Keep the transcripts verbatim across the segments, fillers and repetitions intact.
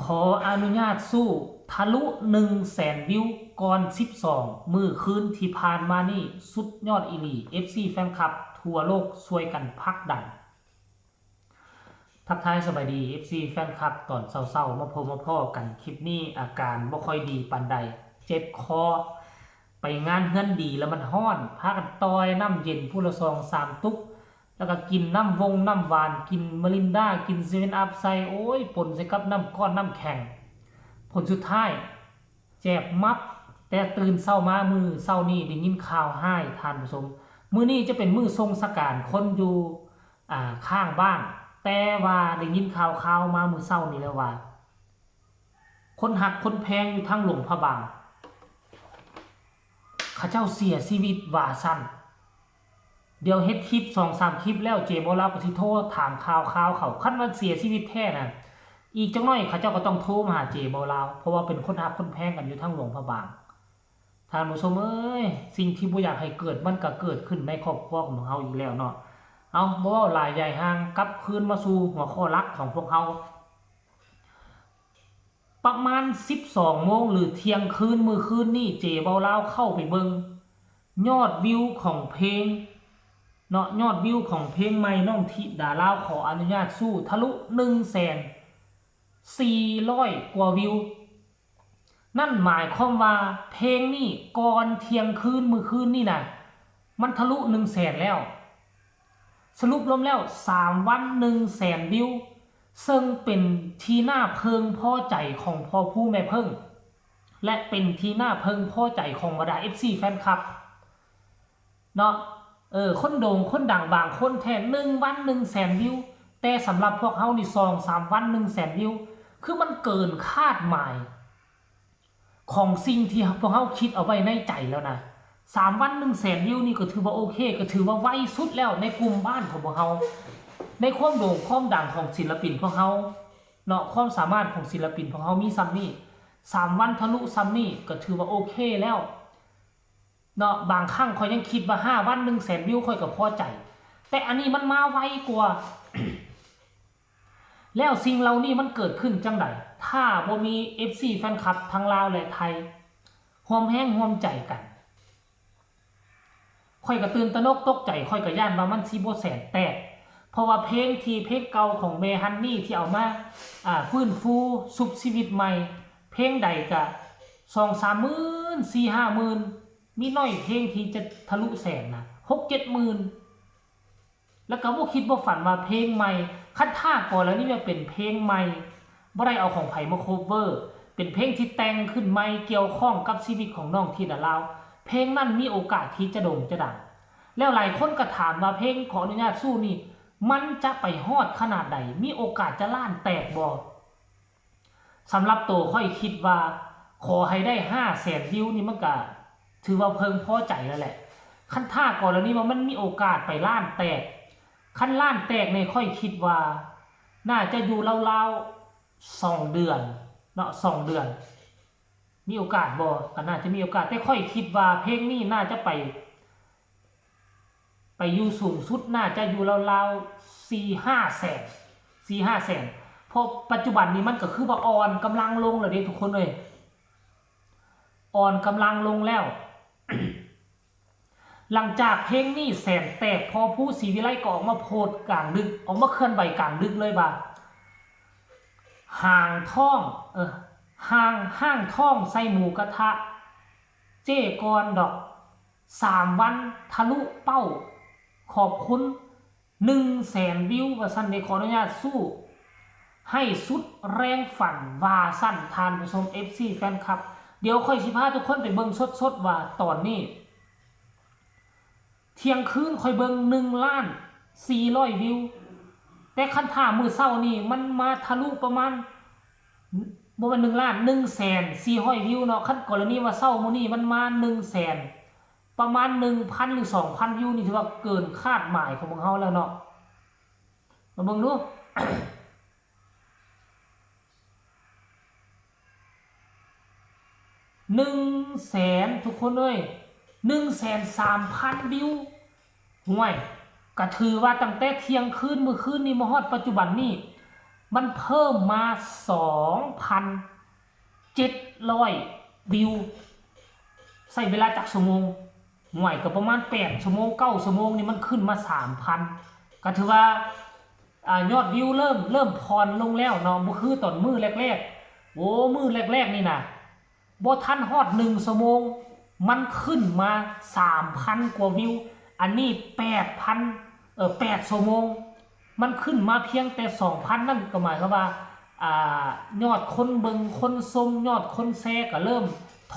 ขออนุญาตสู้ทะลุหนึ่งแสนวิวก่อนสิบสองมื้อคืนที่ผ่านมานี่ สุดยอดอีหลี เอฟซี แฟนคลับทั่วโลกช่วยกันผลักดัน ทักทายสบายดี เอฟซี แฟนคลับตอนเช้าๆมาพบมาพ้อกัน คลิปนี้อาการบ่ค่อยดีปานใด เจ็บคอ ไปงานเฮือนดีแล้วมันฮ้อน พากันต่อยน้ำเย็นผู้ละสองสามตุ๊ก แล้วก็กินน้ำวงน้ำหวาน กินมิรินดา กินเซเว่นอัพใส่ โอ้ย ปนใส่กับน้ำก้อนน้ำแข็ง ผลสุดท้าย แจบมับ แต่ตื่นเช้ามามื้อเช้านี้ได้ยินข่าวฮ้ายท่านผู้ชม มื้อนี้จะเป็นมื้อส่งสการคนอยู่ อ่า ข้างบ้าน แต่ว่าได้ยินข่าวข่าวมามื้อเช้านี้แล้วว่า คนฮักคนแพงอยู่ทางหลวงพระบาง เขาเจ้าเสียชีวิตว่าซั่น เดี๋ยวเฮ็ดคลิปสองสามคลิปแล้ว เจบ่าวลาวก็สิโทรถามข่าวข่าวเขา คันว่าเสียชีวิตแท้น่ะ อีกจักหน่อยเขาเจ้าก็ต้องโทรมาหาเจบ่าวลาว เพราะว่าเป็นคนฮักคนแพงกันอยู่ทางหลวงพระบาง ท่านผู้ชมเอ้ย สิ่งที่บ่อยากให้เกิดมันก็เกิดขึ้นในครอบครัวของเฮาอีกแล้วเนาะ เอา บ่เว้าหลายยายห่าง กลับคืนมาสู่หัวข้อหลักของพวกเฮา ประมาณสิบสองโมงหรือเที่ยงคืนมื้อคืนนี้ เจบ่าวลาวเข้าไปเบิ่ง ยอดวิวของเพลงเนาะ ยอดวิวของเพลงใหม่น้องธิดาลาวขออนุญาตสู้ทะลุหนึ่งแสนสี่ร้อยกว่าวิว นั่นหมายความว่าเพลงนี้ก่อนเที่ยงคืนมื้อคืนนี่นะ มันทะลุหนึ่งแสนแล้ว สรุปรวมแล้วสามวันหนึ่งแสนวิว ซึ่งเป็นที่น่าเพิงพอใจของพ่อผู้แม่เพิ่ง และเป็นที่น่าเพิงพอใจของบรรดา เอฟซี แฟนคลับ เนาะ เออ คนโด่งคนดังบางคนแท้หนึ่งวันหนึ่งแสนวิว แต่สำหรับพวกเฮานี่สองสามวันหนึ่งแสนวิว คือมันเกินคาดหมาย ของสิ่งที่พวกเฮาคิดเอาไว้ในใจแล้วนะ สามวันหนึ่งแสนวิวนี่ก็ถือว่าโอเค ก็ถือว่าไวสุดแล้วในกลุ่มบ้านของพวกเฮา ในความโด่งความดังของศิลปินพวกเฮาเนาะ ความสามารถของศิลปินพวกเฮามีส่ำนี้ สามวันทะลุส่ำนี้ก็ถือว่าโอเคแล้วเนาะ บางครั้งข้อยยังคิดว่าห้าวันหนึ่งแสนวิวข้อยก็พอใจ แต่อันนี้มันมาไวกว่า แล้วสิ่งเหล่านี้มันเกิดขึ้นจั่งใด ถ้าบ่มี เอฟซี แฟนคลับทั้งลาวและไทย ร่วมแรงร่วมใจกัน ข้อยก็ตื่นตระหนกตกใจ ข้อยก็ย้านว่ามันสิบ่แสนแตก เพราะว่าเพลงที่ เพลงเก่าของแม่ฮันนี่ที่เอามา อ่า ฟื้นฟูชุบชีวิตใหม่ เพลงใดก็สองสามหมื่น สี่ห้าหมื่น มีน้อยเพลงที่จะทะลุแสนนะ หกเจ็ดหมื่น แล้วก็บ่คิดบ่ฝันว่าเพลงใหม่ คันถ้ากรณีว่าเป็นเพลงใหม่ บ่ได้เอาของไผมา cover เป็นเพลงที่แต่งขึ้นใหม่เกี่ยวข้องกับชีวิตของน้องธิดาลาว เพลงนั้นมีโอกาสที่จะโด่งจะดัง แล้วหลายคนก็ถามว่าเพลงขออนุญาตสู้นี่ มันจะไปฮอดขนาดใด มีโอกาสจะล้านแตกบ่ สำหรับโตข้อยคิดว่า ขอให้ได้ห้าแสนวิวนี่มันก็ถือว่าเพิงพอใจแล้วแหละ คันถ้ากรณีว่ามันมีโอกาสไปล้านแตก คันล้านแตกนี่ข้อยคิดว่า น่าจะอยู่ราวๆสองเดือนเนาะ สองเดือน มีโอกาสบ่ ก็น่าจะมีโอกาส แต่ข้อยคิดว่าเพลงนี้น่าจะไป ไปอยู่สูงสุดน่าจะอยู่ราวๆสี่ห้าแสน สี่ห้าแสน เพราะปัจจุบันนี้มันก็คือว่าอ่อนกำลังลงแล้วเด้ทุกคนเอ้ย อ่อนกำลังลงแล้ว หลังจากเพลงนี้แสนแตก พอผู้ศรีวิไลก็ออกมาโพสต์กลางดึก ออกมาเคลื่อนไหวกลางดึกเลยว่า ห่างท้อง เออ ห่าง ห้างท้องใส่หมูกระทะ เจ้ก่อนดอก สามวันทะลุเป้า ขอบคุณหนึ่งแสนวิว ว่าซั่นเด้ ขออนุญาตสู้ ให้สุดแรงฝัน ว่าซั่น ท่านผู้ชม เอฟซี แฟนคลับ เดี๋ยวข้อยสิพาทุกคนไปเบิ่งสดๆว่าตอนนี้ เที่ยงคืนข้อยเบิ่งหนึ่งล้านสี่ร้อยวิว แต่คันถ้ามื้อเช้านี่มันมาทะลุประมาณ บ่แม่นหนึ่งล้าน หนึ่งแสนสี่ร้อยวิวเนาะ คันกรณีว่าเช้ามื้อนี้มันมาหนึ่งแสน ประมาณหนึ่งพันหรือสองพันวิวนี่ถือว่าเกินคาดหมายของพวกเฮาแล้วเนาะ มาเบิ่งดู หนึ่งแสน ทุกคนเอ้ย หนึ่งแสนสามพันวิว ห่วย ก็ถือว่าตั้งแต่เที่ยงคืนมื้อคืนนี้มาฮอดปัจจุบันนี้ มันเพิ่มมา สองพันเจ็ดร้อย วิว ใช้เวลาจักชั่วโมง ห่วยก็ประมาณ แปด ชั่วโมง เก้า ชั่วโมง นี่มันขึ้นมา สามพัน ก็ถือว่า อ่า ยอดวิวเริ่ม เริ่มผ่อนลงแล้วเนาะ บ่คือตอนมื้อแรกๆ โอ้ มื้อแรกๆ นี่นะ บ่ทันฮอดหนึ่งชั่วโมง มันขึ้นมา สามพัน กว่าวิว อันนี้ แปดพัน เอ่อ แปด ชั่วโมง มันขึ้นมาเพียงแต่ สองพัน นั่นก็หมายความว่า อ่า ยอดคนเบิ่ง คนชม ยอดคนแชร์ก็เริ่ม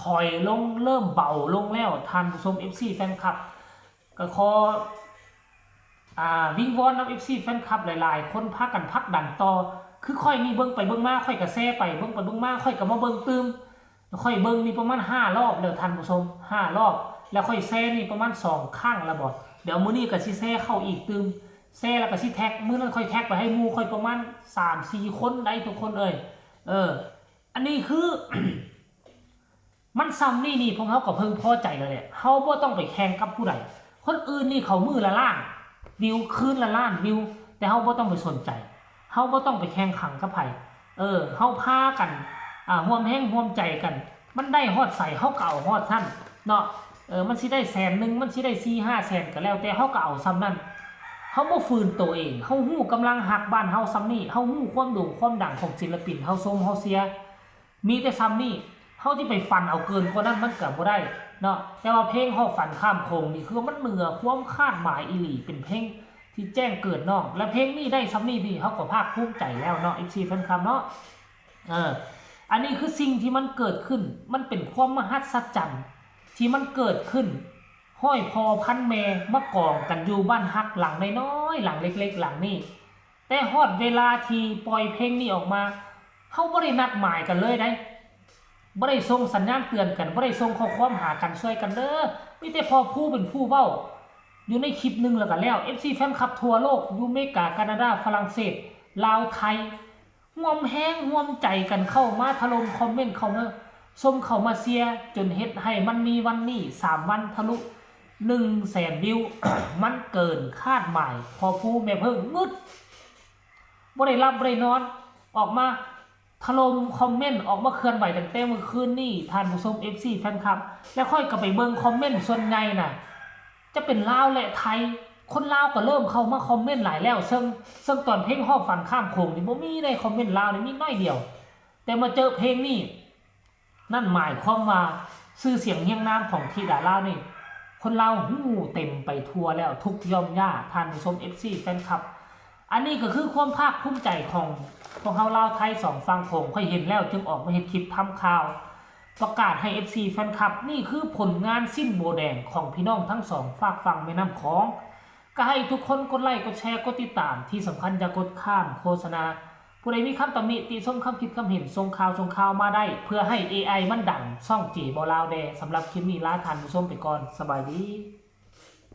ถอยลง เริ่มเบาลงแล้ว ท่านผู้ชม เอฟซี แฟนคลับ ก็ขอ อ่า วิงวอนนำ เอฟซี แฟนคลับหลายๆ คนพากันผลักดันต่อ คือข้อยนี่เบิ่งไปเบิ่งมา ข้อยก็แชร์ไป เบิ่งไปเบิ่งมา ข้อยก็มาเบิ่งตื่ม ข้อยเบิ่งนี่ประมาณห้ารอบแล้วท่านผู้ชม ห้ารอบ แล้วข้อยแชร์นี่ประมาณสองครั้งแล้วบ่ เดี๋ยวมื้อนี้ก็สิแชร์เข้าอีกตื่ม แชร์แล้วก็สิแท็ก มื้อนั้นข้อยแท็กไปให้หมู่ข้อยประมาณสามสี่คนได้ทุกคนเอ้ย เออ อันนี้คือ มันส่ำนี่นี่พวกเฮาก็เพิ่งพอใจแล้วแหละ เฮาบ่ต้องไปแข่งกับผู้ใด คนอื่นนี่เขามื้อละล้านวิว คืนละล้านวิว แต่เฮาบ่ต้องไปสนใจ เฮาบ่ต้องไปแข่งขันกับไผ เออ เฮาพากัน อ่า ร่วมแรงร่วมใจกัน มันได้ฮอดไสเฮาก็เอาฮอดหั่นเนาะ เออ มันสิได้แสนหนึ่ง มันสิได้สี่ห้าแสนก็แล้วแต่ เฮาก็เอาส่ำนั้น เฮาบ่ฝืนตัวเอง เฮาฮู้กำลังฮักบ้านเฮาส่ำนี้ เฮาฮู้ความโด่งความดังของศิลปิน เฮาชมเฮาเชียร์ มีแต่ส่ำนี้ เฮาสิไปฝันเอาเกินกว่านั้นมันก็บ่ได้เนาะ แต่ว่าเพลงฮอดฝันข้ามโขงนี่คือมันเหนือความคาดหมายอีหลี เป็นเพลงที่แจ้งเกิดน้อง และเพลงนี้ได้ส่ำนี้พี่ เฮาก็ภาคภูมิใจแล้วเนาะ เอฟซี แฟนคลับเนาะ เออ อันนี้คือสิ่งที่มันเกิดขึ้น มันเป็นความมหัศจรรย์ที่มันเกิดขึ้น ร้อยพ่อพันแม่มากองกันอยู่บ้านฮักหลังน้อยๆ หลังเล็กๆ หลังนี้ แต่ฮอดเวลาที่ปล่อยเพลงนี้ออกมา เฮาบ่ได้นัดหมายกันเลยได๋ บ่ได้ส่งสัญญาณเตือนกัน บ่ได้ส่งข้อความหากันช่วยกันเด้อ มีแต่พ่อภูเป็นผู้เว้า อยู่ในคลิปหนึ่งแล้วก็แล้ว เอฟซี แฟนคลับทั่วโลก อยู่อเมริกา แคนาดา ฝรั่งเศส ลาว ไทย ร่วมแรงร่วมใจกันเข้ามาถล่มคอมเมนต์เข้ามาชมเข้ามาเชียร์ จนเฮ็ดให้มันมีวันนี้ สามวันทะลุ หนึ่งแสนวิว มันเกินคาดหมาย พ่อภูแม่เพิ่งงึด บ่ได้หลับบ่ได้นอน ออกมาถล่มคอมเมนต์ ออกมาเคลื่อนไหวตั้งแต่เมื่อคืนนี้ ท่านผู้ชม เอฟซี แฟนคลับ แล้วข้อยก็ไปเบิ่งคอมเมนต์ส่วนใหญ่น่ะ จะเป็นลาวและไทย คนลาวก็เริ่มเข้ามาคอมเมนต์หลายแล้ว ซึ่ง ซึ่งตอนเพลงฮอดฝันข้ามโขงนี่บ่มีได้คอมเมนต์ลาวนี่มีน้อยเดียว แต่มาเจอเพลงนี้ นั่นหมายความว่าชื่อเสียงเฮียงนามของธิดาลาวนี่ คนลาวฮู้เต็มไปทั่วแล้ว ทุกย่อมย่า ท่านผู้ชม เอฟซี แฟนคลับ อันนี้ก็คือความภาคภูมิใจของ พวกเฮาลาวไทยสองฝั่งโขง ข้อยเห็นแล้วจึงออกมาเฮ็ดคลิปทำข่าว ประกาศให้ เอฟซี แฟนคลับ นี่คือผลงานสิ้นโบแดงของพี่น้องทั้งสองฟากฝั่งแม่น้ำของ ก็ให้ทุกคนกดไลค์ กดแชร์ กดติดตาม ที่สำคัญอย่ากดข้ามโฆษณา ผู้ใดมีคำตำหนิติชม คำคิดคำเห็น ส่งข่าว ส่งข่าวมาได้ เพื่อให้ เอไอ มันดังช่องเจบ่าวลาวแด่ สำหรับคลิปนี้ลาท่านผู้ชมไปก่อน สบายดี